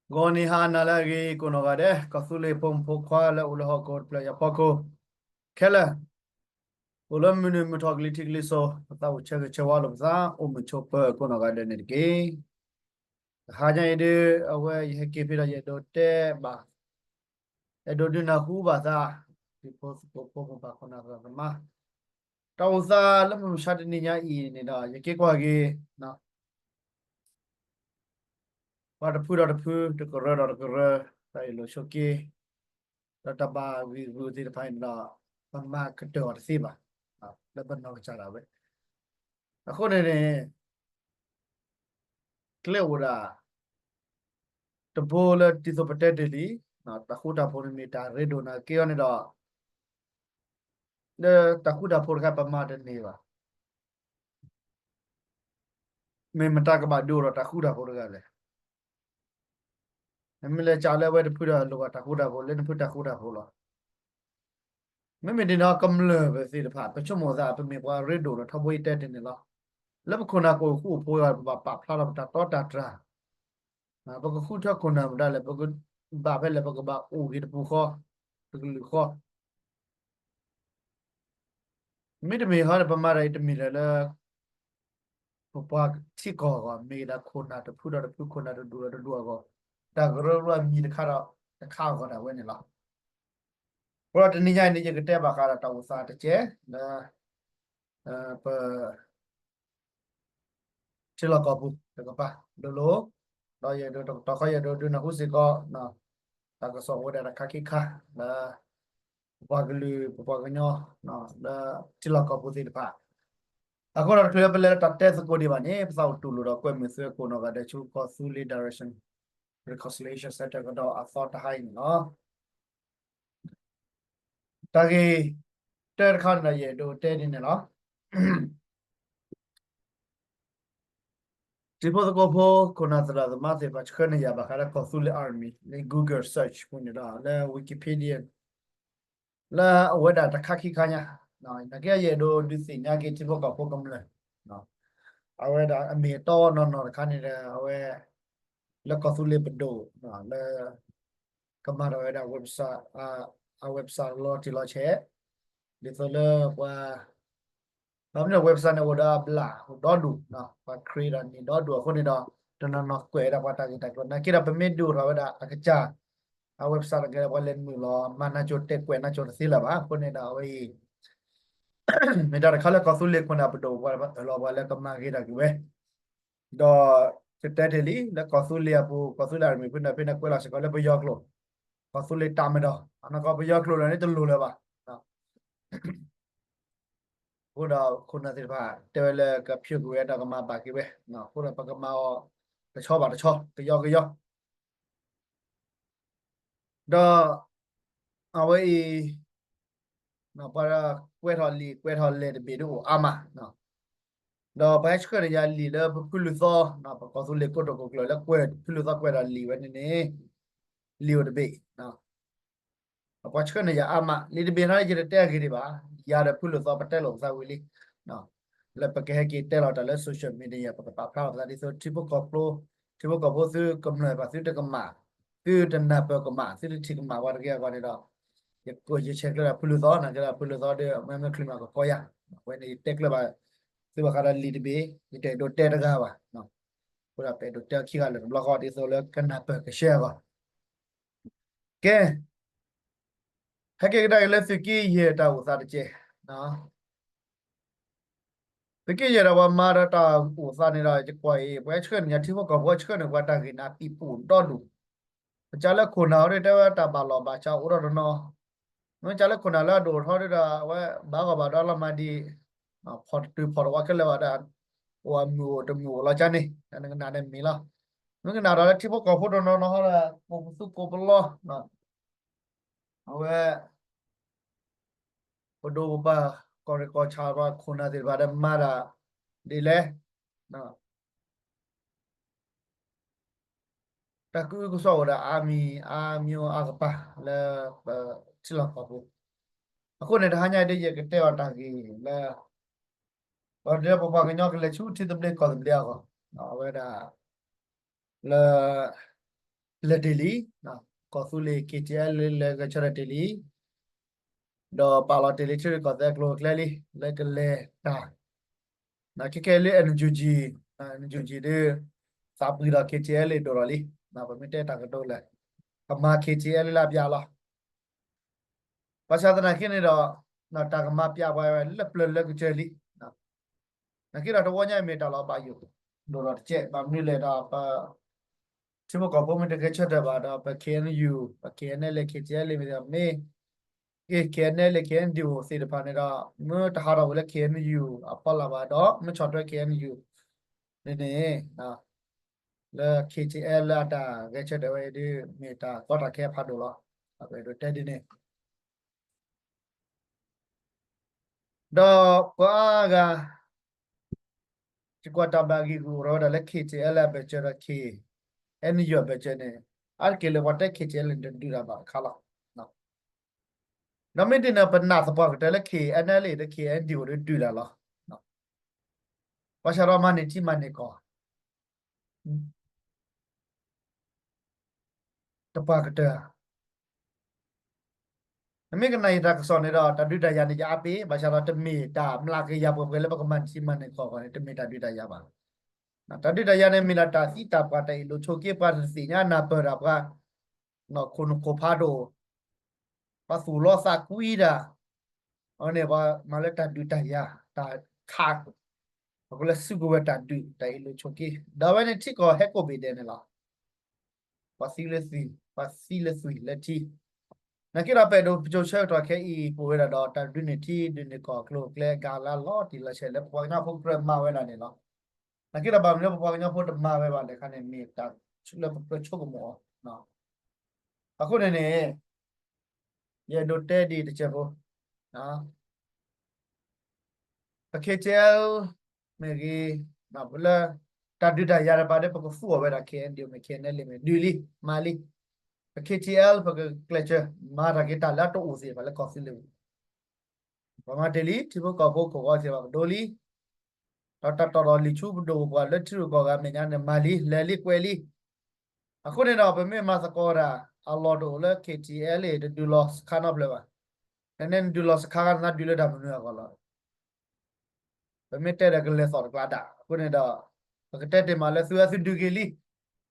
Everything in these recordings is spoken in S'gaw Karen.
ဂီၤနံၤဟါနၤလၢအဂ့ၤ ကိးနီၢ်ဂၤဒဲး ကီၢ်သူလ့ၤဖိမုၣ်ဖိခွါလၢအိၣ်လၢဟီၣ်ခိၣ်တဖျၢၣ်ညါဖီခိၣ်ခဲလၢာ်, အိၣ်လၢမုၢ်နုာ်မုၢ်ထီၣ်ကလံၤထံးကလံၤစိး ပသးအိၣ်ဆၢဂ့ၤဆၢဝါလိာ်ပသး အိၣ်မုာ်ဆိးပၢၤကိးနီၢ်ဂၤဒဲးန့ၣ်တက့ၢ်. တဟါညါအံၤဒုး အဝဲယဟဲက့ၤဖဲဒီးယအဲၣ်ဒိးတဲဘၣ် အဲၣ်ဒိးဒုးနၢ်ဟူဘၣ်သး ဒ်ဖိသကိးဖိမုၣ်ပၢ်ခိၣ်နၢ်သရၣ်သမါ တၢ်အိၣ်သးလၢမုၢ်မဆါတနံၤညါအံၤန့ၣ်ဒီး ယက့ၤကွၢ်က့ၤ ပှၤတဖုဒီးတဖု တကရၢဒီးတကရၢ တၢ်အ့ၣ်လိာ်ဆိးက့ ဒီးတၢ်ဘၣ်ဂံၢ်ဂုာ်သ့ၣ်တဖၣ်န့ၣ်ဒီး ပမၤကတၢၢ်အီၤတသ့ဘၣ် လၢပနီၢ်ကစၢ်ဒၣ်ဝဲ အဃိန့ၣ်န့ၣ် ကျဲအိၣ်ဒၣ် တဘိလၢဒ်သိးပတဲတ့ၢ်လံ တၢ်ဃူတၢ်ဖိးန့ၣ်မ့ၢ်တၢ်ရ့ဒိၣ်နာ်က့အီၤန့ၣ်ဒီး လၢတၢ်ဃူတၢ်ဖိးတခါ ပမၤတန့ၢ်ဘၣ်. မ့ၢ်မတၤကဘၣ်ဒုးအိၣ်ဒီးတၢ်ဃူတၢ်ဖိးတဂၤလဲၣ်. နမ့ၢ်လဲၤကးလၢအဝဲတဖုဒီးလိၣ်ဘၣ်တၢ်ဃူတၢ်ဖိး လၢနဖုတၢ်ဃူတၢ်ဖိးလီၤ. မ့မ့ၢ်ဒ်န့ၣ် ကမျၢၢ်ပသ့ၣ်တဖၣ် ပဆိကမိၣ်သး ပမ့ၢ်ပှၤရ့ဒိၣ်ဒီးထီဘိယတဲတ့ၢ်န့ၣ်လီၤ. လၢပခိၣ်နၢ်ကအိၣ်ဃူအိၣ်ဖိးဂၤ ပဘၣ်ပာ်ဖျါထီၣ်ပတၢ်တီတၢ်တြၢ် ပကဃုထၢခိၣ်နၢ်မတၤလဲၣ် ပကဘၣ်ဖဲလဲၣ် ပကဘၣ်အိၣ်ဂ့ၤတပူၤဃီ တကလုာ်ဃီ မ့တမ့ၢ်ဟီန့ၣ် ပမၤတၢ်အံၤတမ့ၢ်လၢ ပပှၤထံကီၢ်အဂီၢ် မ့ၢ်ဒၣ်ခိၣ်နၢ်တဖုဒီးတဖု ခိၣ်နၢ်တဒူၣ်ဒီးတဒူၣ်အဂီၢ် တၢ်ကရၢကရိအမံၤတခါဒီးတခါအဂီၢ်ဒၣ်ဝဲန့ၣ်လီၤ. အဃိဒီးတနံၤညါအံၤန့ၣ် ယကတဲဘၣ်ဃးဒီးတၢ်အိၣ်သးတကဲးလၢ ပ ထံလီၢ်ကီၢ်ပူၤတကပၤ ဒိၣ်လိာ်, ဒီးယအဲၣ်ဒိးတကတီၢ်ဃီ ယအဲၣ်ဒိးဒုးနၢ်ဟူစ့ၢ်ကီး တၢ်ကစီၣ်အိၣ်ဝဲဒၣ်တၢ်ခါခံခါ လၢ ပပှၤကလုာ် ပပှၤကညီ လၢထံလီၢ်ကီၢ်ပူၤသ့ၣ်တဖၣ်, အဃိဒီးတချုးလၢပလဲၤလၢတၢ်တဲသကိးဒံးဘၣ်န့ၣ် ပသးအိၣ်တူၢ်လိာ်ဒီးကွဲမုာ်သုကိးနီၢ်ဂၤဒဲးဆူကီၢ်သူလ့ၤ Direction Reconciliation Center ကဒီးအသီတဟါအံၤန့ၣ်လီၤ. တၢ်ဂ့ၢ်တၢတခါန့ၣ်ဒီး ယအဲၣ်ဒိးတဲဒ်န့ၣ်လီၤ. တံၤဖိသကိးဖိ ခိၣ်နၢ်သရၣ်သမါသ့ၣ်တဖၣ် ဆှၢန့ၢ်ယၤဘၣ်ဃးလၢကီၢ်သူလ့ၤ Army လၢ Google Search ပူၤန့ၣ်ဒီး လၢ Wikipedia လၢအဝဲဒၣ်တခါခံခါညါ, နာ်က့ယအဲၣ်ဒိးဒုးသ့ၣ်ညါက့ၤထံဖိကီၢ်ဖိကမျၢၢ်, အဝဲဒၣ်အမ့ၢ်အတီနီၢ်နီၢ်တခါန့ၣ်ဒီး အဝဲ လၢကီၢ်သူလ့ၤပဒိၣ် လၢ ကမၤထီၣ်ဝဲဒၣ် website အ website လီၤတံၢ်လီၤဆဲး, ဒ်သိးလၢပှၤ ဘၣ်မနုၤ website န့ၣ် အိၣ်ဒီးအဘျၣ်အိၣ်ဒီဒူၣ်, ပှၤ create ဒၣ်န့ၣ်ဒီဒူၣ်အဃိန့ၣ်ဒီး တနီၤနီၤကွဲးဝဲဒၣ်ပှၤတၢ်ဂ့ၢ်တၢ်ကျိၤ နာ်က့ဒီး ပမ့ၢ်ဒုးအိၣ်ထီၣ်ဝဲဒၣ်အကစၢ် အ website တက့ၢ်ဒီး ပှၤလဲၤနုာ်လီၤ မၤနၢၤကၠိၤတဲာ်ကွဲးနၢၤကၠိၤတသ့လၢၤဘၣ်. အဃိန့ၣ်ဒီး အဝဲအံၤ မ့ၢ်တၢ်တခါလၢကီၢ်သူလ့ၤခိၣ်နၢ်ပဒိၣ် ပှၤအၢၣ်လီၤပှၤလၢကမၤဂ့ၤတၢ်က့ၤဝဲ ဒီး ယတဲတ့ၢ်လံ လၢကီၢ်သူလ့ၤအပူၤ ကီၢ်သူလ့ၤ Army ဖုနၢ်ဖဲန့ၣ် ကွဲးလီၤစ့ၢ်ကီးလၢပယီၤကျိာ်, ကီၢ်သူလ့ၤတၢ်မ့ၢ်ဒီး အနီၢ်ကီၢ်ပယီၤကျိာ်လၢာ်န့ၣ် တလိၣ်လၢၤဘၣ်. အဃိဒီးခိၣ်နၢ်သ့ၣ်တဖၣ် တဲဝဲလၢကဖၠိက့ၤဝဲဒီးကမၤဘၣ်က့ၤဝဲ, အဃိဒီးပကမၤအီၤ တဆီဘၣ်တဆီ ကယီကယီ ဒီး အဝဲအံၤ ပှၤကွဲးထီၣ်လံာ်ကွဲးထီၣ်လဲၢ်တဘ့ၣ်ဒုးအိၣ်အါမး, ဒီးပှၤဟဲဆှၢန့ၢ်ယၤလံာ်လၢပဖုလူၤသီ, ပကီၢ်သူလ့ၤကိတိာ်ခိၣ်ကျၢၢ်လၢကွဲး ဖုလူၤသီကွဲးထီၣ်လံာ်ဝဲန့ၣ်န့ၣ် လံာ်အိၣ်တဘ့ၣ် ပှၤဆှၢန့ၢ်ယၤအါမး လံာ်တဘ့ၣ်န့ၣ် ယတတဲအဂ့ၢ်ဒံးဘၣ်, ယၤဒီးဖုလူၤသီပတဲလိာ်ပသးဝံၤလံ, လၢပကဟဲက့ၤတဲလီၤတၢ်လၢ social media ပကပာ်ဖျါထီၣ်ပသးဒ်သိး ထံဖိကီၢ်ဖိ, ထံဖိကီၢ်ဖိသုကမျၢၢ်ဘၣ် သုတကမၣ်, သုတနၢ်ပၢၢ်ကမၣ် သုတထံၣ်ကမၣ်ပှၤတဂ့ၤအဂီၢ်န့ၣ်ဒီး, ယဆဲးကျၢဒီးဖုလူၤသီ နာ်က့ဒီးဖုလူၤသီဒီး မ့မ့ၢ်ချုးမးကကီယၤ, အဝဲန့ၣ်ယတဲကျၢဘၣ် သုဘၣ်ဃးဒီးလံာ်တဘ့ၣ် ယတအဲၣ်ဒိးတဲတဂၤဘၣ်, အဃိဒီးပအဲၣ်ဒိးတဲခံဂၤလၢာ်တဘျီဃီ ဒ်သိးလၢကနၢ်ပၢၢ်ကဆှဲအဂီၢ် ကဲ, ဟဲက့ၤကဒါက့ၤလၢသုးက့ယဲၢ်တၢ်အိၣ်သးတက့ၢ်. သုးက့ယဲၢ်ဒီးပှၤမၤဒီးတၢ်အိၣ်သးန့ၣ်ဒီး ယကွၢ်အံၤ ပှၤဆှၢန့ၢ်ယၤထံဖိကီၢ်ဖိ ဆှၢန့ၢ်ပှၤတၢ်ဂ့ၢ်နးပံာ်ပူၤဒီဒူၣ်, ပကးလၢခိၣ်နၢ်ဟီဒီး တဲဝဲတၢ်ဘၣ်လီၢ်ဘၣ်စးအိၣ်ဒီးတနီၤ, မ့ၢ်ကးလၢခိၣ်နၢ်လၢအဒိၣ်ထီဒုဒီး အဝဲဘၣ်ဂီၢ်ဘၣ်ဒီလီၤမးဒံး, ဖီၣ်တတုၤဖီၣ်တဝါခဲလၢာ်ဘၣ်ဒီး အိၣ်အမုာ်အိၣ်တမုာ်အိၣ်လီၤကါန့ၣ် နကနၣ်ဒီးမ့ၢ်လီၤ. မ့ၢ်ကနၣ်ဒီးလၢထံဖိကီၢ်ဖိတနီၤနီၤဟီဒီး ကိးပသူကိးပလီ အဝဲ ပဒိၣ်ပပှၢ် ကီၢ်ရ့ၣ်ကီၢ်ဆၣ်ပှၤခိၣ်နၢ်သ့ၣ်တဖၣ်ဒီးမၤတၢ် ဒ်လဲၣ်, တၢ်ကအုကစွါအိၣ်ဒီးအါမံၤအါမံၤအါကပၤလၢပထံလီၢ်ကီၢ်ပူၤ, အဃိန့ၣ်တဟါညါအံၤဒ်ယကတဲအီၤတၢ်ဂ့ၢ်လၢ ပှၤဒီးပပှၤကညီကလဲၤဆူထံသဘျ့ကီၢ်သဘျ့အဂီၢ်, အဝဲဒၣ် လၢ လဲၤတ့ၢ်လံ, ကီၢ်သူလ့ၤ KTLA လဲၤဂဲၤဆၢထၢၣ်တ့ၢ်လံ, ဒီးပာ်လီၤတ့ၢ်လံထံရူၢ်ကီၢ်သဲးကျိၤကျဲလံ လၢကလဲၤတၢ် ခဲကဲလၢ NUG, NUG ဒုး သးပှၢ်ဒီး KTLA ဒိၣ်ထီၣ်လံ, ပမ့ၢ်တဲတၢ်ကတိၤလဲၣ်, ကမၤ KTLA လၢအပျၢ်လီၤ. ဘၣ်ဆၣ်သနာ်က့န့ၣ်ဒီး တၢ်ကမၤပျၢ်ပှၤဝဲလၢပျၢၤလၢကစၢၢ်လံ. နာ်က့ဒီးတဝီညါအံၤမ့ၢ်တၢ်လီၤဘၣ်ယိၣ် ဒိၣ်ထီၣ်တကဲး ဘၣ်မနုၤလဲၣ်ဒီး ပ ထံဖိကီၢ်ဖိမ့ၢ်တဂဲၤဆၢထၢၣ်ဘၣ်ဒီး ပ KNU, ပ KNLA, KTLA မ့ၢ်မ့ၢ် KNLA, KNDO သ့ၣ်တဖၣ်န့ၣ်ဒီး မ့ၢ်တဟးထီၣ်ဝဲလၢ KNU အဖီလာ်ဘၣ်ဒီး မ့ၢ်ဆီၣ်ထွဲ KNU န့ၣ်န့ၣ် လၢ KTLA လၢအတၢ်ဂဲၤဆၢထၢၣ်ဝဲအံၤဒုး မ့ၢ်တၢ်ကီတၢ်ခဲအဖးဒိၣ်လီၤ. အဝဲဒိးတဲဒ်န့ၣ် ဒီးပှၤအါဂၤ ယကွၢ်တၢ်ဘၣ်ဂံၢ်ဂူာ်အိၣ်ထီၣ်ဝဲဒၣ်လၢ KTLA အဘၢၣ်စၢၤဒီး KNU အဘၢၣ်စၢၤန့ၣ် အါတက့ၢ်လၢပှၤတဲ KTLA န့ၣ် တဒုးတၢ်ဘၣ်တခါလီၤ. ဒီးမ့ၢ်ဒ်န့ၣ် ပနာ်သပှၢ်ကတၢၢ်လၢ KNLA ဒီး KNDO ဒုးဒုးတၢ်လီၤ. ဘၣ်ဆၣ်ဒီးမၤန့ၢ်ထံမၤန့ၢ်ကီၢ် တပှၢ်ကတၢၢ် နမ့ၢ်ကနၣ်ယတၢ်ကစီၣ်န့ၣ်ဒီး တၢ်ဒုးတၢ်ယၤန့ၣ် ယအါပ့ၤ, ဘၣ်ဆၣ်ဒီးတမ့ၢ်တၢ်မျးကယၤပှဲၤပှဲၤလၢပကမၤန့ၢ်ထံမၤန့ၢ်ကီၢ်အဂီၢ်န့ၣ် တမ့ၢ်တၢ်ဒုးတၢ်ယၤဘၣ်. တၢ်ဒုးတၢ်ယၤန့ၣ် မ့ၢ်ဒၣ်တၢ်သံတၢ်ပှၢ်တၢ်အ့ၣ်လိာ်ဆိးက့ ပှၤတသ့ၣ်ညါနၢ်ပၢၢ်တၢ် ပှၤ ခိၣ်နူာ်ခိၣ်ဖးဒိၣ် ပှၤသူၣ်လီသးကွံတၢ် အဝဲန့ၣ်ပှၤမၤလၢတၢ်ဒုးတၢ်ယၤ တၢ်ခး ပကလၢစုကဝဲၤတၢ်ဒုးတၢ်အ့ၣ်လိာ်ဆိးက့ ဒီးအဝဲန့ၣ်ထံကီၢ်ဟဲကိးဘ့ၣ်ဒဲးန့ၣ်လီၤ. ပှၤသံလၢသွံၣ်, ပှၤသံလၢသွံၣ်လၢထံ. နာ်က့ဒီးပအဲၣ်ဒိးပစိၤဆၢကတီၢ်ခဲအံၤ ပဝဲဒၣ်ဒီးတၢ်ဒုးန့ၢ်ထံဒုးန့ၢ်ကီၢ်ကျိၤကျဲ ကလါလီၤတံၢ်လီၤဆဲးလၢပပှၤကညီဖိကြၢးမၤဝဲဒၣ်န့ၣ်လီၤ. နာ်က့ဒီးဘၣ်မနုၤလၢပပှၤကညီဖိတမၤဝဲဘၣ်လဲၣ်ခါန့ၣ် မ့ၢ်တၢ်လၢပကြၢးဆိကမိၣ်အီၤ. အဃိန့ၣ်န့ၣ် ယအဲၣ်ဒိးတဲဒ်အံၤတစဲးဖိ ပ KTLA မ့ၢ်ဂ့ၤ, လၢတၢ်ဒုးတၢ်ယၤတဖၣ်ဒီး ပကသူအီၤဝဲဒၣ် KNDO မ့ၢ် KNLA မ့ၢ် ဒုးလံ မၤလံ. ပ KTLA ပကကျဲးစၢး မၤတၢ်က့ၤတၢ်လၢအတအိၣ်သ့ၣ်တဖၣ်လၢကီၢ်သူလ့ၤပူၤ ပမၤတ့ၢ်လံ ထံဖိကီၢ်ဖိခိၣ်ဂီၤသ့ၣ်တဖၣ်ပဒိလံ. ဒီးတၢ်တီၢ်ဒီးလံာ်ဆူပဒိၣ်ပပှၢ်လၢထံရူၢ်ကီၢ်ဂၤမဲာ်ညါန့ၣ် မၤလံ လဲၤလံကွဲးလံ. အဃိန့ၣ်ဒီး ပမ့ၢ်မၤသကိးတၢ် အလီၢ်တအိၣ်လၢ KTLA တဒုးလီၤစခါနီတဖျၢၣ်ဘၣ်. နနဲနဒုးလီၤစခါခါန့ၣ် နဒုးလၢတၢ်မနုၤအဂီၢ်လီၤ. ပမ့ၢ်တဲဒီးကလဲၤသီၣ်တကျါဒၣ် အဃိန့ၣ်ဒီး ပကတဲတ့ၢ်မးလၢသုဝဲသုဒုးက့ၤလံ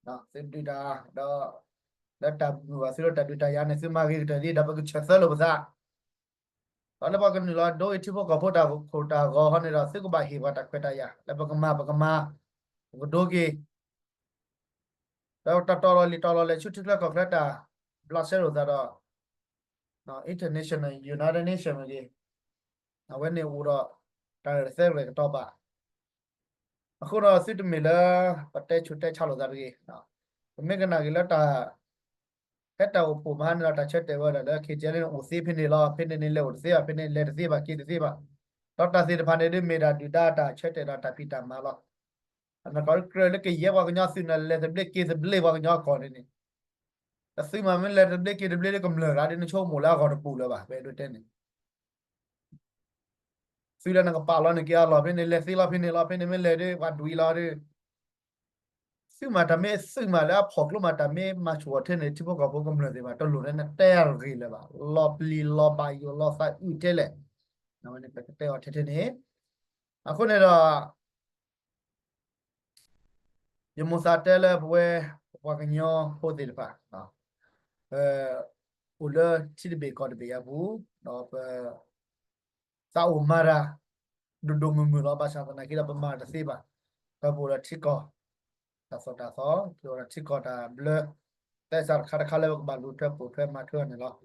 သုဒုးတၢ်ဒီး လၢတၢ်မုာ်ဘၣ်သုလၢတၢ်ဒုးတၢ်ယၤန့ၣ် သုမၤဂ့ၤကတၢၢ်လံ ဒီးပကဆၢသၢလိာ်ပသး ဒီးလၢပှၤကနုာ်လီၤဒိအံၤထံဖိကီၢ်ဖိတၢ်ခိၣ်တၢ်ဂီၤဟီန့ၣ်ဒီး သုကဘၣ်ဟ့ၣ်ပှၤတၢ်ခွဲးတၢ်ယာ် လၢပကမၤပကမၤ ပကဒိက့ၤ ဒီးတၢ်တီၢ်လီၤလံာ်တီၢ်လီၤလဲၤဆူထံချၢကီၢ်ချၢတၢ် ဘျးစဲလိာ်သးဒီး international United Nation မ့ၢ်ဂ့ၤ အဝဲန့ၣ်အိၣ်ဒီး တၢ်ရဲၣ်တၢ်ကျဲၤကတီၤပာ် အဃိဒီးသုတမ့ၢ်လၢ ပတဲဆူးတဲဆါလိာ်သးတဂ့ၤ, ပမ့ၢ်ကနၣ်က့ၤလၢတၢ် ဟဲတၢ်အိၣ်ဖှိၣ်မဟါန့ၣ်ဒီး တၢ်ဆၢတဲာ်ဝဲဒၣ်လၢ KTLA န့ၣ်အိၣ်သ့ဖဲန့ၣ်လီၤ, ဖဲန့ၣ်န့ၣ်လဲၤအိၣ်တသ့ဘၣ်, ဖဲန့ၣ်လဲၤတသ့ဘၣ် က့ၤတသ့ဘၣ်, ဒီးတၢ်သ့ၣ်တဖၣ်န့ၣ်ဒ်မ့ၢ်ဒၣ်ဒုၣ်ဒါတၢ်ဆၢတဲာ်ဒီးတၢ်ဖံးတၢ်မၤလီၤ. အနီၢ်ကီၢ်ကြၢးလၢကယဲၢ်ပှၤကညီသုးန့ၣ်လဲၤသဘျ့က့ၤသဘျ့ပှၤကညီအကီၢ်န့ၣ်န့ၣ်, တသုမၤမ့ၢ်လဲၤသဘျ့က့ၤသဘျ့လၢကမျၢၢ်ဂၤဒ်နဆိကမိၣ်လၢအဂီၢ်တပူၤလၢၤဘၣ်, ပအဲၣ်ဒိးတဲန့ၣ် သုလၢနကပာ်လီၤန့ၢ်က့ၤအလီၢ်ဖဲန့ၣ် လဲၤသ့လီၤဖဲန့ၣ်လီၤ, ဖဲန့ၣ်မ့ၢ်လဲၤဒီး ပှၤဒွံးလီၤဒီး သုမၤတၢ်မ့ၢ်သုမၤလၢအဖီၣ်ကျိမး တၢ်မ့ၢ်မၤဆူၣ်အီၤထဲန့ၣ် ထံဖိကီၢ်ဖိကမျၢၢ်သ့ၣ်တဖၣ် တလိၣ်လၢနတဲအဂ့ၢ်လၢၤဘၣ်, လီၤပျံၤလီၤဘၣ်ယိၣ်လီၤသးအုးထဲလဲၣ်, အဝဲန့ၣ်ပကတဲအီၤထဲထဲန့ၣ်, အဃိန့ၣ်ဒီး ယမိၢ်သးတဲလၢပဝဲ ပပှၤကညီဖိသ့ၣ်တဖၣ် ပ အိၣ်လၢထံတဘ့ၣ်ကီၢ်တဘ့ၣ်အပူၤ, ဒီးပ သးအိၣ်မၤတၢ် ဒိၣ်ဒိၣ်မုၢ်မုၢ်လီၤ, ဘၣ်ဆၣ်သနာ်က့ဒီးပမၤတသ့ဘၣ်, ဒီးပအိၣ်ဒီးထံကီၢ် တၢ်သိၣ်တၢ်သီ, ပအိၣ်ဒီးထံကီၢ်တၢ်ဘျၢ သဲစးတခါတခါလၢပကဘၣ်လူၤထွဲပိာ်ထွဲမၤထွဲအီၤန့ၣ်လီၤ.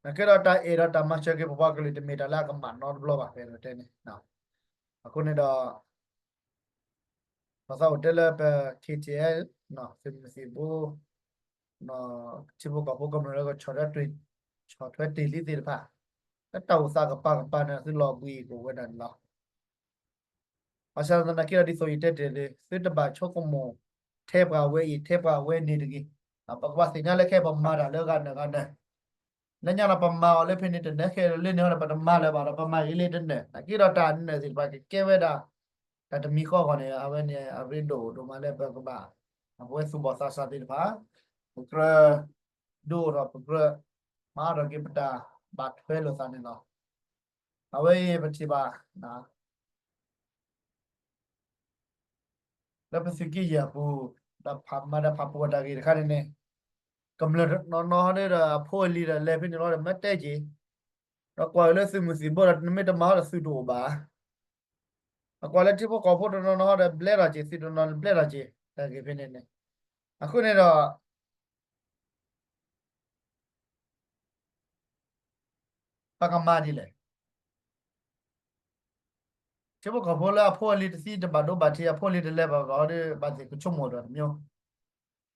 နာ်က့ဒီးတၢ်အဲၣ်ဒီးတၢ်မၤစၢၤက့ၤပပှၤကလုာ်တမ့ၢ်တၢ်လၢအကမၣ်နီတဘျီဘၣ် ပအဲၣ်ဒိးတဲန့ၣ်, အဃိန့ၣ်ဒီး ပသးအိၣ်တဲလၢပ KTLA သုးမုၢ်သံၣ်ဘိ ထံဖိကီၢ်ဖိကမျၢၢ်လၢကဆီၣ်ထွဲတ့ၢ်လံသ့ၣ်တဖၣ် လၢတၢ်အိၣ်သးကပၤကပၤန့ၣ် သုလီၤဘှံးကအိၣ်ဝဲဒၣ်န့ၣ်လီၤ. ဘၣ်ဆၣ်သနာ်က့ဒီးဒ်သိးယတဲတ့ၢ်လံ သုတဘၣ်ဆိကမိၣ် ထဲပှၤဝဲအံၤ ထဲပှၤဝဲန့ၣ်တဂ့ၤ, ပကဘၣ်သ့ၣ်ညါလၢခဲအံၤပမၤတၢ်လၢဂၤနၢၤဂၤနၢၤ လၢညါလီၤပမၤအီၤလၢဖဲန့ၣ်တနၢၤ ခဲလၢာ်န့ၣ်ဒီးပတမၤလၢၤဘၣ်ဒီး ပမၤဂ့ၤလၢတနၢၤ နာ်က့ဒီးတၢ်နၢၤသ့ၣ်တဖၣ်ကကဲဝဲဒၣ် တၢ်တမံၤဃီအဂီၢ်န့ၣ် အဝဲန့ၣ်အရ့ဒိၣ်ဒိၣ်မးလၢပကဘၣ် ပဝဲသူၣ်ဘီၣ်သးစၢ်သ့ၣ်တဖၣ် ပကြၢးဒိၣ်ထီၣ် ပကြၢးမၤအါထီၣ်က့ၤပတၢ်ဘၣ်ထွဲလိာ်သးန့ၣ်လီၤ. အဝဲအံၤပထံၣ်ဘၣ် လၢပသုးက့ယဲၢ်အပူၤ ဒီးဖးမၤဒီးဖးပူၤအတၢ်ဂ့ၢ်တခါန့ၣ်န့ၣ် ကမျၢၢ်နီၢ်နီၢ်ဟီဒီးအဖိအလံၤဒီးလဲၤဖဲန့ၣ်လီၤဒီးမ့ၢ်တဲက့ၤ ဒီးကွၢ်က့ၤလၢသုးမုၢ်သံၣ်ဘိဒီးနမ့ၢ်တမၤဟီဒီးသုးတအိၣ်ဘၣ်. အကွၢ်လၢထံဖိကီၢ်ဖိတနီၤနီၤဟီဒီးဘျဲထီၣ်က့ၤ သုးတနီၤဘျဲထီၣ်က့ၤ တၢ်ဂ့ၢ်ဖဲန့ၣ်န့ၣ် အဃိန့ၣ်ဒီး ပကမၤဒ်လဲၣ်. ထံဖိကီၢ်ဖိလၢအဖိအလံၤတသံတဘၣ်ဒိဘၣ်ထံး အဖိအလံၤတလဲၤဘၣ်ဘၣ်ဒီး ဘၣ်သ့ၣ်ကဆိကမိၣ်ဒီးတမံၤ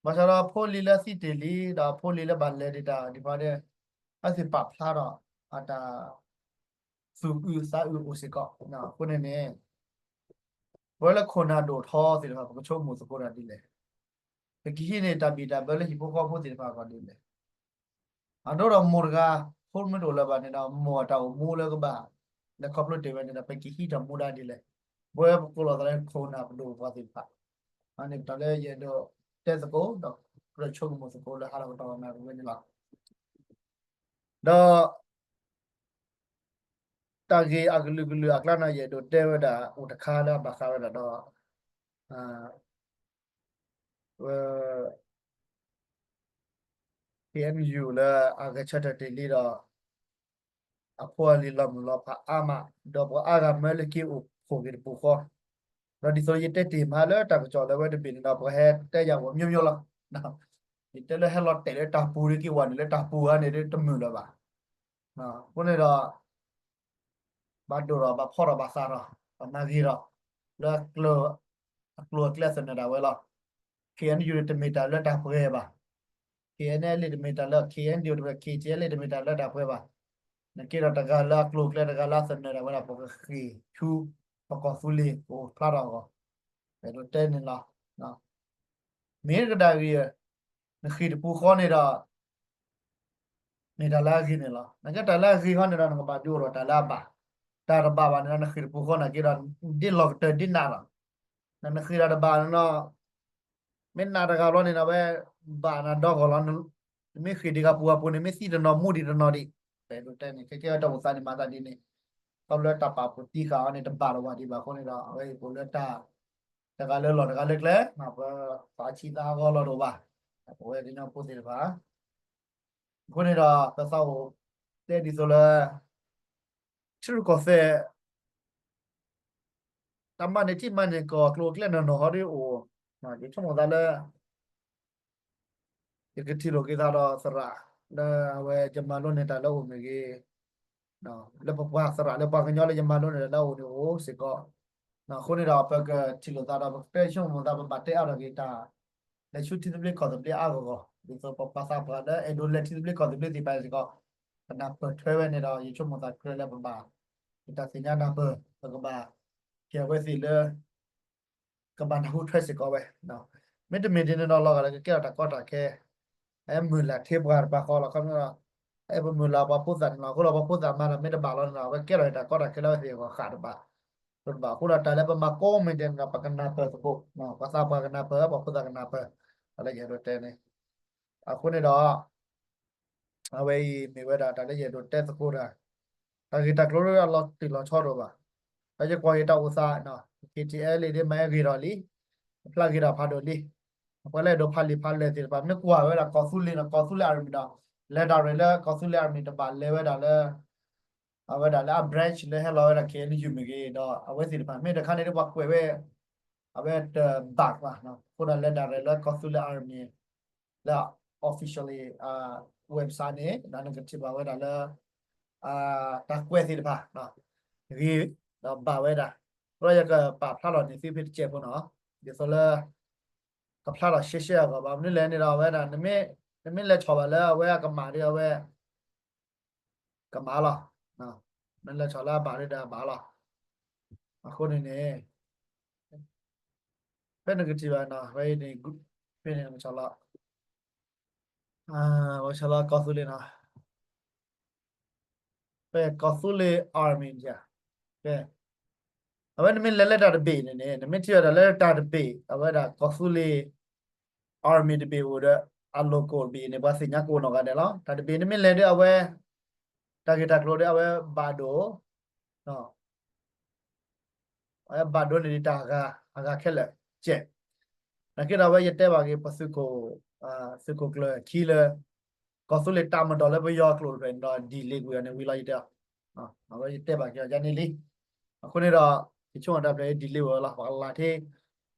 ဘၣ်ဆၣ်ဒီးအဖိအလံၤလၢအသံတ့ၢ်လံ ဒီးအဖိအလံၤလၢဘၣ်လဲၤဒံးတၢ်ဒ်ဖဲဒီး အဝဲသ့ၣ်ပာ်ဖျါထီၣ်အတၢ်သူၣ်အုးသးအုးအိၣ်စ့ၢ်ကီး အဃိန့ၣ်န့ၣ် ပဝဲလၢခိၣ်နၢ်ဒိၣ်ထီသ့ၣ်တဖၣ် ပကဆိကမိၣ်သကိးတၢ်ဒ်လဲၣ်. ပကဟံးန့ၢ်တၢ်ဘံၣ်တၢ်ဘၢလၢဟံၣ်ဖိဃီဖိသ့ၣ်တဖၣ်အဂီၢ်ဒ်လဲၣ်. အဒိဒီးမိၢ်တဂၤ ဖိမ့ၢ်တအိၣ်လၢၤဘၣ်န့ၣ်ဒီး မိၢ်အတၢ်အိၣ်မူလၢကဘၣ် လဲၤခီဖျိတ့ၢ်ဝဲန့ၣ်ဒီး ပကဟံးတၢ်မူဒါဒ်လဲၣ်. ပဝဲပကိးလီၤသးလၢခိၣ်နၢ်ပဒိၣ်ပှၤသ့ၣ်တဖၣ် အန့ၣ်ပတၢ်လၢယအဲၣ်ဒိးတဲသကိး ဒီးကြၢးဆိကမိၣ်သကိးလၢဟါလီၤကတီၢ်ဝဲန့ၣ်ဝဲန့ၣ်လီၤ. ဒီး တၢ်ဂ့ၢ်အကလုာ်ကလုာ်အကျါန့ၣ် ယအဲၣ်ဒိးတဲဝဲဒၣ်အိၣ်တခါလၢအဘၣ်ဃးဝဲဒၣ်ဒီး ဝဲ KNU လၢအဂဲၤဆၢထၢၣ်တ့ၢ်လံဒီး အဖိအလံၤလီၤမုၢ်လီၤဖးအါမး ဒီးပှၤအါဂၤမၢလၢက့ၤအိၣ်ဖှိၣ်က့ၤတပူၤဃီ ဒီးဒ်သိးယတဲတ့ၢ်မးလၢတၢ်ကစီၣ်လၢအဝဲတဘ့ၣ်န့ၣ်ဒီး ပှၤဟဲတဲယၤဝဲမျိုးမျိုးလီၤ. ယတဲလၢဟဲလီၤတဲာ်လၢတၢ်ပူၤဒ်က့ၤဝဲန့ၣ်လၢတၢ်ပူၤဧါန့ၣ် တမုာ်လၢၤဘၣ်. အဃိန့ၣ်ဒီး ဘၣ်ဒိၣ်ထီၣ် ဘၣ်ဖီထီၣ် ဘၣ်သၣ်ထီၣ် ဘၣ်မၤဂ့ၤထီၣ် လၢ အကျိၤအကျဲသနၢၣ်ဒၣ်ဝဲလီၤ. KNU တမ့ၢ်တၢ်လၢတၢ်ပှဲၤဘၣ်. KNLA တမ့ၢ်တၢ်လၢ KNDO တမ့ၢ် KTLA တမ့ၢ်တၢ်လၢတၢ်ပှဲၤဘၣ်. နက့ဒီးတဂၤလၢအကျိၤအကျဲ တဂၤလၢအသနၢၣ်ဒၣ်ဝဲဒၣ် ပကဃ့ၢ်ဆူ ပကီၢ်သူလ့ၤကအိၣ်ဖျါထီၣ်အဂီၢ် အဲၣ်ဒိးတဲန့ၣ်လီၤ. မ့ၢ်ကဒါက့ၤ နဃ့ၢ်တပူၤဃီန့ၣ်ဒီး မ့ၢ်တၢ်လၢအဂ့ၤန့ၣ်လီၤ. နကဲတၢ်လၢအဂ့ၤဃီန့ၣ်ဒီး နကဘၣ်ဒုးအိၣ်ထီၣ်တၢ်လၢအဘၣ်. တၢ်တဘၣ်ဘၣ်န့ၣ်ဒီး နဃ့ၢ်တပူၤဃီန့ၣ်က့ဒီး ဒ်လီၢ်ကတၢၢ်ဒ်နးလီၤ. နဃ့ၢ်တၢ်တဘၣ်န့ၣ်ဒီး မ့ၢ်နးတဂၤဘျီန့ၣ်ဒီး အဝဲဘၣ်နၤဒီဂီၢ်လီၤ. နမ့ၢ်ဃ့ၢ်ဒံးဂၤပူၤဂၤပူၤန့ၣ် မ့ၢ်သံတနီၤမူဒံးတနီၤဒံး. ပအဲၣ်ဒိးတဲန့ၣ် ခဲကဲဝဲတၢ်အိၣ်သးန့ၣ်မၤသးဒ်န့ၣ် ခီဖျိတၢ်ပာ်ဖှိၣ်သံဃာ်အီၤန့ၣ် တဘၣ်လီၤဝဲဒံးဘၣ်အဃိန့ၣ်ဒီး အဝဲအံၤပအိၣ်လၢတၢ် တဂၤလၢလီၢ်တဂၤလၢကျဲ ပသးဆံးသးအဂီၢ်လီၤတအိၣ်ဘၣ်. ပဝဲကညီဖိသ့ၣ်တဖၣ် အဃိန့ၣ်ဒီး ပသးအိၣ်တဲဒ်သိးလၢ ထံရူၢ်ကီၢ်သဲး တၢ်မၤန့ၢ်ထံမၤန့ၢ်ကီၢ် ကျိၤကျဲနီၢ်နီၢ်ဟီဒ်အိၣ် ယဆိကမိၣ်သးလၢ ယကထံၣ်လိာ်က့ၤသးဒီးသရၣ် လၢအဝဲယမၤလိန့ၢ်တၢ်လၢအအိၣ်မ့ၢ်ဂ့ၤ လၢပပှၤသရၣ်လၢပှၤကညီလၢယမၤလိန့ၢ်တၢ်လၢအအိၣ်န့ၣ်အိၣ်စ့ၢ်ကီး အဃိန့ၣ်ဒီး ပကထံၣ်လိာ်သးဒီး ပကတဲဆိကမိၣ်သး ပဘၣ်တဲအါထီၣ်က့ၤတၢ် လဲၤဆူထံသဘျ့ကီၢ်သဘျ့အါဂီၢ်ဂီၢ် ဒ်သိးပပှၤသးပှၢ်လၢအဲၣ်ဒိးလဲၤထံသဘျ့ကီၢ်သဘျ့သ့ၣ်တဖၣ်စ့ၢ်ကီး ကနၢ်ပၢၢ်ထွဲဝဲန့ၣ်ဒီး ယဆိကမိၣ်သးကြၢးလၢပဘၣ် ယတၢ်သ့ၣ်ညါနၢ်ပၢၢ် ပကဘၣ် ကဲအဝဲသ့ၣ်လၢ ကဘၣ်နၢ်ဟူထွဲစ့ၢ်ကီးဝဲ မ့တမ့ၢ်ဒ်န့ၣ်ဒီး လီၤဂာ်လၢကကဲထီၣ်တၢ်ကီတၢ်ခဲ အမုၢ်လၢ်ထံပှၤတပၤဃီလီၤ. ခီဖျိ အဲၣ်ပမုၢ်လၢ်ပှၤဖိသၣ်န့ၣ်လီၤ. အဃိလီၤ ပှၤဖိသၣ်မၤဒီးမ့ၢ်တဘၣ်လီၤန့ၣ်ဒီး အဝဲကဲထီၣ်တၢ်ကီတၢ်ခဲလၢအဝဲသ့ၣ်အဂီၢ်ဃၣ်တဘၣ် တဘၣ်အဃိဒီး တၢ်လၢပမၤကိးမံၤဒဲးန့ၣ်ဒီး ပကနၢ်ပၢၢ်သကိး ပှၤသးပှၢ်ကနၢ်ပၢၢ် ပှၤဖိသၣ်ကနၢ်ပၢၢ် တၢ်လၢယအဲၣ်ဒိးတဲန့ၣ် အဃိန့ၣ်ဒီး အဝဲအံၤမ့ၢ်ဝဲဒၣ်တၢ်လၢယအဲၣ်ဒိးတဲသကိးတၢ်, တၢ်ဂ့ၢ်တၢ်ကျိၤလၢအလီၤတံၢ်လီၤဆဲးဒိၣ်ဘၣ်. ဒီးယကွၢ်က့ၤတၢ်အိၣ်သး, KTLA ဒ်မ့ၢ်ဂ့ၤထီၣ်လံ, အဖျါဂ့ၤထီၣ်ဖးဒိၣ်လံ. ပှၤလၢအဲၣ်ဒိးဖးလံာ်ဖးလဲၢ်သ့ၣ်တဖၣ် မ့ၢ်ကွၢ်ဝဲဒၣ်ကီၢ်သူလ့ၤန့ၣ် ကီၢ်သူလ့ၤ army ဒီး လဲၤဒၣ်ရဲၣ်လၢကီၢ်သူလ့ၤ army တဘၣ်လဲၤဝဲဒၣ်လၢ အဝဲဒၣ်လၢအ branch လၢဟဲလီၤဝဲဒၣ် KNU မ့ၢ်ဂ့ၤ, ဒီးအဝဲသ့ၣ်တဖၣ် မ့ၢ်တခါန့ၣ်ဒီးပှၤကွဲးဝဲ အဝဲတဘၣ်ဘၣ်, အဃိဒီးလဲၤဒၣ်ရဲၣ်လၢကီၢ်သူလ့ၤ army လၢ officially website န့ၣ် ဒီးနကထံၣ်ဘၣ်ဝဲဒၣ်လၢ တၢ်ကွဲးသ့ၣ်တဖၣ် ဂ့ၤဒီးဘၣ်ဝဲဒၣ်, ဒီးယကပာ်ဖျါထီၣ်န့ၢ်သုဖဲတစဲးဖိနီၤ, ဒ်သိးလၢ ကဖျါထီၣ်ရှဲရှဲအဂီၢ်ဘၣ်. မနုၤလဲၣ်န့ၣ်ဒီး အဝဲဒၣ် နမ့ၢ်လဲၤဆီၣ်ဘၣ်လၢအဝဲအကမၣ်ဒီး အဝဲ ကမၣ်လီၤ. မ့ၢ်လဲၤဆီၣ်လၢအဘၣ်ဒီးအဘၣ်လီၤ. အဃိန့ၣ်န့ၣ် ဖဲနကထံၣ်ဘၣ်နီၤ ဖဲအံၤန့ၣ် ဖဲန့ၣ် ပဆီၣ်လီၤ ပဆီၣ်လီၤကီၢ်သူလ့ၤနီၤ, ဖဲကီၢ်သူလ့ၤ army န့ၣ်, ဖဲ အဝဲနမ့ၢ်လဲၤလၢတၢ်တဘ့ၣ်န့ၣ်န့ၣ် နမ့ၢ်ထံၣ်ဝဲဒၣ်လၢတၢ်တဘ့ၣ် အဝဲဒၣ်ကီၢ်သူလ့ၤ army တဘ့ၣ်အိၣ်ဒီး အ logo တဘ့ၣ်န့ၣ် ပှၤသ့ၣ်ညါကိးနီၢ်ဂၤဒဲးလီၤ. တၢ်တဘ့ၣ်န့ၣ်မ့ၢ်လဲၤဒီးအဝဲ တၢ်ဂ့ၢ်တၢ်ကျိၤဒီးအဝဲဘၣ်ဒိ အဝဲဘၣ်ဒိန့ၣ်ဒ်တၢ်အဂၤ အဂၤခဲလၢာ်ကဲး. နာ်က့ဒီးအဝဲယတဲဘၣ်က့ၤပသုးခိၣ် သုးခိၣ်ကျၢၢ်ခံလၢ ကီၢ်သူလ့ၤတၢ်မၤဒီးလၢပယီၤကျိာ်တဖျၢၣ်န့ၣ်ဒီး delay ကွံာ်အီၤန့ၣ်ဝံၤလီၤယတဲအီၤ. အဝဲယတဲဘၣ်က့ၤအီၤဒ်န့ၣ်လံ. အဃိန့ၣ်ဒီး ယဆိကမိၣ်တၢ်ဖျၢၣ်အံၤ delay ဝဲလီၤ ပှၤကလးထံ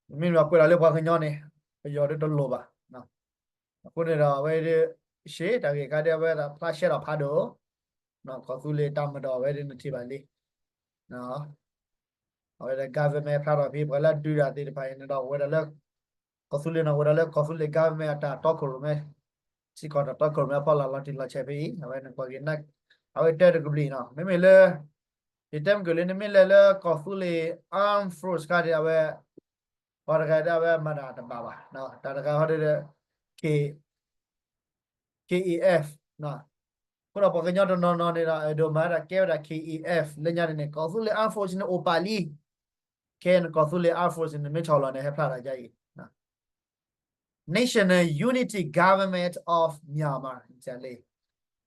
မ့မ့ၢ်ကွဲးလီၤလၢပှၤကညီန့ၣ် ပယီၤဒ်တလိၣ်ဘၣ်. အဃိန့ၣ်ဒီးအဝဲဒ် ရှဲတၢ်ဂ့ၢ်ခါဒ်အဝဲဒၣ်ဖျါရှဲထီၣ်ဖးဒိၣ် ကီၢ်သူလ့ၤတၢ်မၤဒီးအဝဲဒ်နထံၣ်ဘၣ်လံ အဝဲဒၣ် government ဖျါထီၣ်ဖဲ ပှၤလၢအဒုးတၢ်သ့ၣ်တဖၣ်အံၤန့ၣ်ဒီး အိၣ်ဝဲဒၣ်လၢ ကီၢ်သူလ့ၤန့ၣ် အိၣ်ဝဲဒၣ်လၢကီၢ်သူလ့ၤ government အတၢ်တီခိၣ်ရိၣ်မဲ ထံကီၢ်တၢ်တီခိၣ်ရိၣ်မဲအဖီလာ်လီၤတံၢ်လီၤဆဲးဖဲအံၤ အဝဲနကွၢ်က့ၤ အဝဲတဲတကဘျံးနီၤ မ့မ့ၢ်လၢ ယတဲမ့ၢ်က့ၤလၢ နမ့ၢ်လဲၤလၢကီၢ်သူလ့ၤ armed force ခါဒ်အဝဲ ပှၤတဂၤဒ်အဝဲမၤတၢ်တဘၣ်ဘၣ် တၢ်တဂၤဟီဒ် K KEF အဃိဒီးပှၤကညီတနီၤနီၤန့ၣ်ဒီး အဲၣ်ဒိးမၤဝဲဒၣ်ကဲဝဲဒၣ် K E F လၢညါန့ၣ်န့ၣ် ကီၢ်သူလ့ၤ armed force န့ၣ် အိၣ်ပာ်လံ. ခဲအံၤန့ၣ် ကီၢ်သူလ့ၤ armed force န့ၣ် မ့ၢ်ဆီၣ်လီၤန့ၣ် ဟဲဖျါထီၣ်ဒ်အံၤ National Unity Government of Myanmar လံ.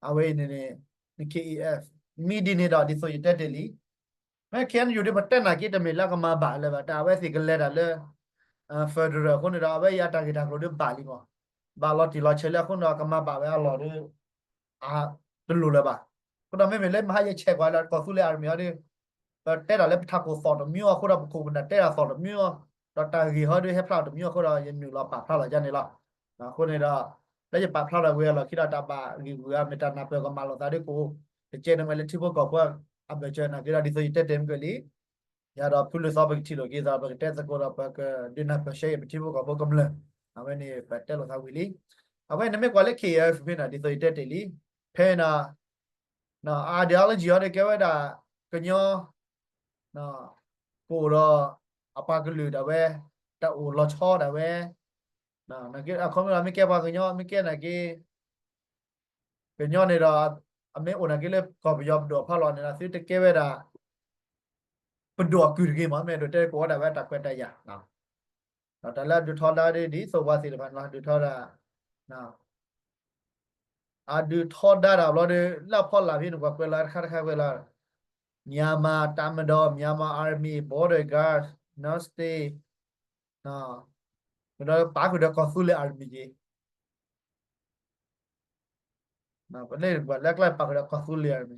အဝဲအံၤန့ၣ်န့ၣ် K E F မ့ၢ်ဒ်န့ၣ်ဒီး ဒ်သိးယတဲတ့ၢ်လံ မ့ၢ် K N U ဒ်ပတဲနာ်က့ တမ့ၢ်လၢကမၤဘၣ်လၢၤဘၣ် တၢ်အဝဲသ့ၣ်ကလဲၤတၢ်လၢ federal အဃိန့ၣ်ဒီး အဝဲအံၤအတၢ်ဂ့ၢ်တၢ်ကျိၤဒ်ဘၣ်လံမး ဘၣ်လီၤတံၢ်လီၤဆဲးလၢအဃိန့ၣ်ဒီး ကမၤဘၣ်ဝဲအလီၢ်ဒီး တလိၣ်လၢၤဘၣ်. အဃိဒီးမ့မ့ၢ်လၢမဟါယဆဲးကွၢ်လၢကီၢ်သူလ့ၤ army ဟီဒီး ပတဲတၢ်လၢပထးခိၣ်သီၣ်တမံၤအဃိဒီး ပခိၣ်ပနၢ်တဲတၢ်သီၣ်တမံၤအီၤ ဒီးတၢ်ဂ့ၢ်ဟီဒီးဟဲဖျါတမံၤအဃိဒီး ယနုာ်လီၤပာ်ဖျါလီၤယါန့ၣ်လီၤ. အဃိန့ၣ်ဒီး လၢယပာ်ဖျါထီၣ်ဝံၤအလီၢ်ခံဒီး တၢ်ဘၣ်ဂံာ်ဂူာ်အမ့ၢ်တၢ်နၢ်ပၢၢ်ကမၤလိာ်သးဒ်ကအိၣ် တကဲန့ၣ်မ့ၢ်လၢထံဖိကီၢ်ဖိအဘၢၣ်စၢၤနာ်က့ဒီး ဒ်သိးယတဲတ့ၢ်မ့ၢ်က့ၤလံ ယၤဒီးဖုလံာ်သီပကထံၣ်လိာ်က့ၤသး ပကတဲသကိးဒီး ပကဒုးနၢ်ပၢၢ်ဆှၢအံၤ ပထံဖိကီၢ်ဖိကမျၢၢ် အဝဲန့ၣ် ပတဲလိာ်သးဝံၤလံ. အဝဲန့ၣ်မ့ၢ်ကွၢ်လၢ K F ဖဲန့ၣ် ဒ်သိးယတဲတ့ၢ်လံ ဖဲန့ၣ် ideology ဟီဒီးကဲဝဲဒၣ် ကညီ ကအိၣ်ဒီး အပှၤကလုာ်ဒၣ်ဝဲ တၢ်အိၣ်လီၤဆီဒၣ်ဝဲ အခီပညီမ့ၢ်ကဲပှၤကညီ မ့ၢ်ကဲနာ်က့ ကညီန့ၣ်ဒီး အမ့ၢ်အိၣ်နာ်က့လၢကီၢ်ပယီၤပဒိၣ်ဖီလာ်န့ၣ်ဒီး သုတကဲဝဲဒၣ် ပဒိၣ်အကုၢ်တဂ့ၤမး မ့ၢ်ဒိးတဲကအိၣ်ဝဲဒၣ်ဝဲတၢ်ခွဲးတၢ်ယာ် ဒီးတၢ်လၢအဒုးထီဒါဒ် ဒ်သိးပှၤသ့ၣ်တဖၣ်န့ၣ်လီၤ ဒုးထီဒါ အဒုးထီဒါတၢ်ဘျီဒီး လၢအဖီလာ်ဖဲန့ၣ် ပှၤကွဲးလီၤတခါတခါကွဲးလီၤ Myanmar တပ်မတော် Myanmar Army Border Guard North State ဒီးပာ်ဃုာ်ဒီးကီၢ်သူလ့ၤ army က့ၤ ပလၢပှၤလၢကျါပာ်ဃုာ်ဒီးကီၢ်သူလ့ၤ army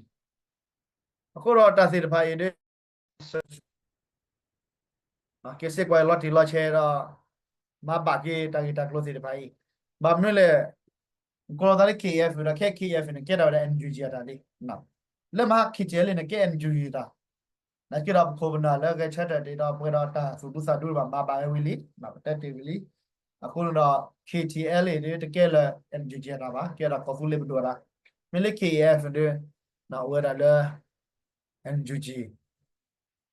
အဃိဒီးတၢ်သ့ၣ်တဖၣ်အံၤဒီး က့ၤစ့ၢ်ကီးလီၤတံၢ်လီၤဆဲးဒီး မၤဘၣ်က့ၤတၢ်ဂ့ၢ်တၢ်ကျိၤသ့ၣ်တဖၣ်အံၤ ဘၣ်မနုၤလဲၣ် ကိးလီၤသးလၢ K F ဒီး ခဲ K F န့ၣ် ကဲထီၣ်ဝဲဒၣ် N U G အတၢ်လံ လၢမဟါ K T L န့ၣ် ကဲ N U G တၢ် နာ်က့ဒီးပခိၣ်ပနၢ်လၢဂဲၤဆၢထၢၣ်ဒံးဒီး ပှဲၤဒီးတၢ်သူၣ်ဒူသးဒူဘၣ် မၤဘၣ်ဝဲဝံၤလံ ပတဲတ့ၢ်ဝံၤလံ အဃိန့ၣ်ဒီး K T L န့ၣ် တကဲလၢ N U G အတၢ်ဘၣ် ကဲဒီးကီၢ်သူလ့ၤပဒိၣ်တၢ် မ့ၢ်လၢ K F န့ၣ် အိၣ်ဝဲဒၣ်လၢ N U G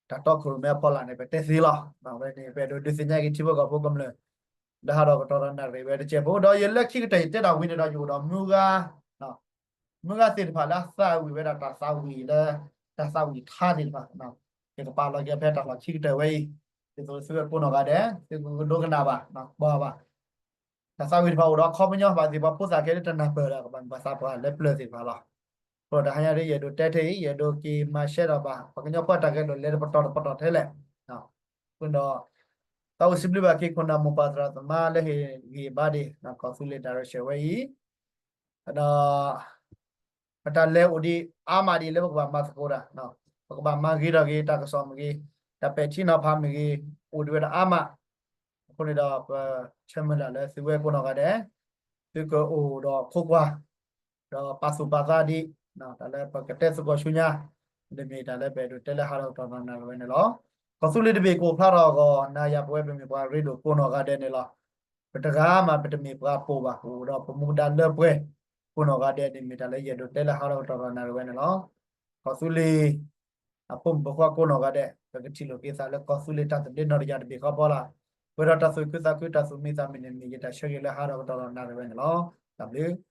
တၢ်တီခိၣ်ရိၣ်မဲအဖီလာ်န့ၣ် ပတဲသ့လီၤ. အဝဲန့ၣ် ပအဲၣ်ဒိးဒုးသ့ၣ်ညါက့ၤထံဖိကီၢ်ဖိကမျၢၢ် လၢဟးဒီးကတီၢ်ဒီးနၣ်ရံၣ်ဝဲတကဲးဖိဒီး ယလၢခံကတၢၢ်ယတဲတၢ်ဝံၤန့ၣ်ဒီး ယအိၣ်ဒီးမုၢ်ဂၤ မုၢ်ဂၤသ့ၣ်တဖၣ်လၢအသးဝံၣ်ဝဲဒၣ်တၢ်သးဝံၣ်လၢ တၢ်သးဝံၣ်ထါသ့ၣ်တဖၣ် ယကပာ်လီၤက့ၤဖဲတၢ်လီၢ်ခံကတၢၢ်ဝဲအံၤ ဒ်သိးသုဝဲကိးနီၢ်ဂၤဒဲး သုကဒိကနၣ်ဘၣ် ဘၣ်ဘၣ် တၢ်သးဝံၣ်တဖၣ်အိၣ်ဒီးခီပညီဘၣ်သ့ၣ် ပှၤဖိသၣ်ခဲလၢာ်တနၢ်ပၢၢ်ဒီး ကဘၣ်မုာ်ဘၣ်သးပှၤလၢပျၢၤသ့ၣ်တဖၣ်လီၤ. အဃိဒီးတဟါညါဒ်ယအဲၣ်ဒိးတဲထဲအံၤ ယအဲၣ်ဒိးက့ၤမၤရှဲဒီးဘၣ် ပှၤကညီဖိအတၢ်ဂဲၤလိာ်လဲၤတပတီၢ်တပတီၢ်ထဲလဲၣ်. အဃိဒီး သးအိၣ်စံးဘျုးဘၣ်က့ၤခိၣ်နၢ်မိၢ်ပၢ်သရၣ်သမါ လၢဟ့ၣ်ဂံၢ်ဘါဒံး ကီၢ်သူလ့ၤ direction ဝဲအံၤ ဒီး ပတၢ်လဲၤအိၣ်ဒံးအါမးဒံးလၢပကဘၣ်မၤသကိးတၢ်, ပကဘၣ်မၤဂ့ၤထီၣ်က့ၤတၢ်ကစီၣ်မ့ၢ်ဂ့ၤ, တၢ်ပဲာ်ထံနီၤဖးမ့ၢ်ဂ့ၤ, အိၣ်ဒံးဝဲဒၣ်အါမး. အဃိန့ၣ်ဒီး ပဆၢမုၢ်လၢ်လၢသုဝဲကိးနီၢ်ဂၤဒဲး သုကအိၣ်ဒီးခိးကွၢ် ဒီးပာ်သူၣ်ပာ်သးဒံး တၢ်လၢပကတဲသကိးဆူညါ ဒ်မ့ၢ်တၢ်လၢပအဲၣ်ဒိးတဲလၢဟးထီၣ်ကတီၢ်နၣ်ရံၣ်ဝဲန့ၣ်လီၤ. ကီၢ်သူလ့ၤတဘ့ၣ်ကအိၣ်ဖျါထီၣ်အဂီၢ် နၤယၤပဝဲပမ့ၢ်ပှၤရ့ဒိၣ်ကိးနီၢ်ဂၤဒဲးန့ၣ်လီၤ. ပတဂၤမး ပတမ့ၢ်ပှၤပိာ်ဘၣ်, ပအိၣ်ဒီးပမူဒါလၢပှဲၤ ကိးနီၢ်ဂၤဒဲးန့ၣ် မ့ၢ်တၢ်လၢယအဲၣ်ဒိးတဲလၢဟးထီၣ်ကတီၢ်နၣ်ရံၣ်ဝဲန့ၣ်လီၤ. ကီၢ်သူလ့ၤ အဖိမုၣ်ဖိခွါကိးနီၢ်ဂၤဒဲး ပကထံၣ်လိာ်က့ၤသးလၢကီၢ်သူလ့ၤတၢ်သဘျ့နီၢ်တယၢ်တဘ့ၣ်ဃီဖီလာ်, ပှဲၤဒီးတၢ်သူၣ်ခုသးခု တၢ်သူၣ်မံသးမုာ်န့ၣ် မ့ၢ်ယတၢ်ဆၢဂ့ၤလၢဟးထီၣ်ကတီၢ်နၣ်ရံၣ်ဝဲန့ၣ်လီၤ. တၢ်ဘျုး